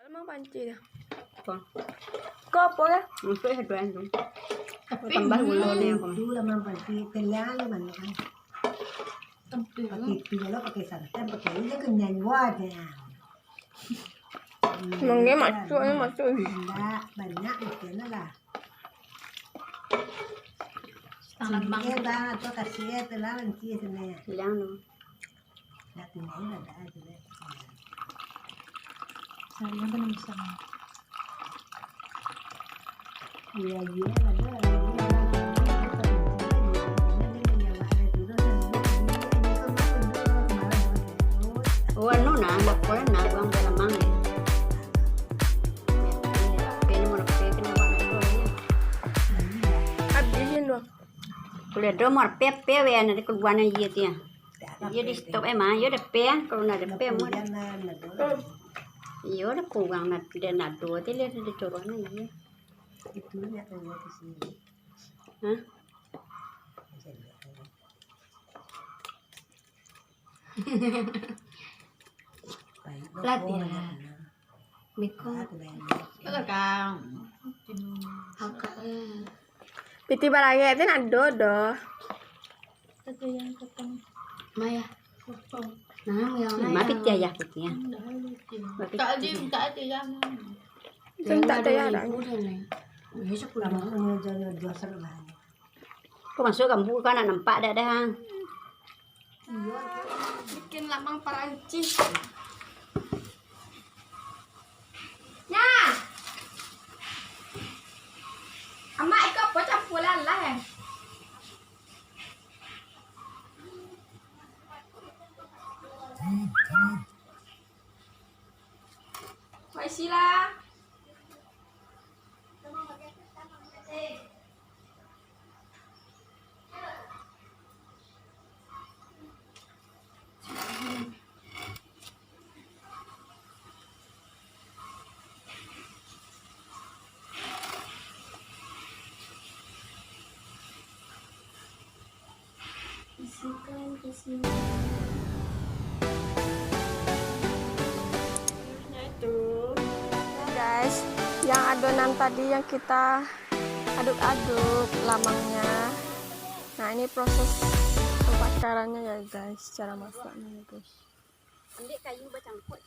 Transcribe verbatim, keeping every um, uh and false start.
Lamang panci dah. Apa? Kau apa lah? Masuk ya, tuan tu. Tapi tambah gula ni aku. Itu lamang panci, kenyang lah banyak kan. Pakai itu je lah, pakai santan, pakai aja kenyang buat ya. Emang dia masuk, dia masuk. Enggak, banyak makan lah. Setengah bang. Sini bang, atau kasih ya, tu lah, nanti sini. Bilang tu. Nak tinggal ada aja deh. Saya kan bisa. Iya, iya, ada, ada, ada. Oh, anu nah, nak koran nah, buang dalam mang ya. Pen mau pen kena buat apa ya? Habisin dong. Kuliah do mau pe pe we, nanti keluarnya iya tu ya. Iyo di stop eh, mah. Iyo depe, kalau nak depe, mah. Iyo, dah kurang nak, dia nak dua, dia lihat dia turun aja. Itu nak tanya ke sini. Hah? Latihan. Miko. Kakak. Piti barangek tu nak do doh. Maya. Nah, yang mah piti ayah piti ya. Tak di, tak di yang. Itu tak ada ya. Kau masuk kampung kan nak nampak dak dah. Bikin lamang Parancis. Nah. Amak, iko apo campuran lah, eh? Wai sila. Isikan ke sini. Tengahnya itu. Guys, yang adonan tadi yang kita aduk-aduk lamangnya. Nah, ini proses pembakarannya ya guys, cara masaknya ya guys. Ambil kayu bacangkok.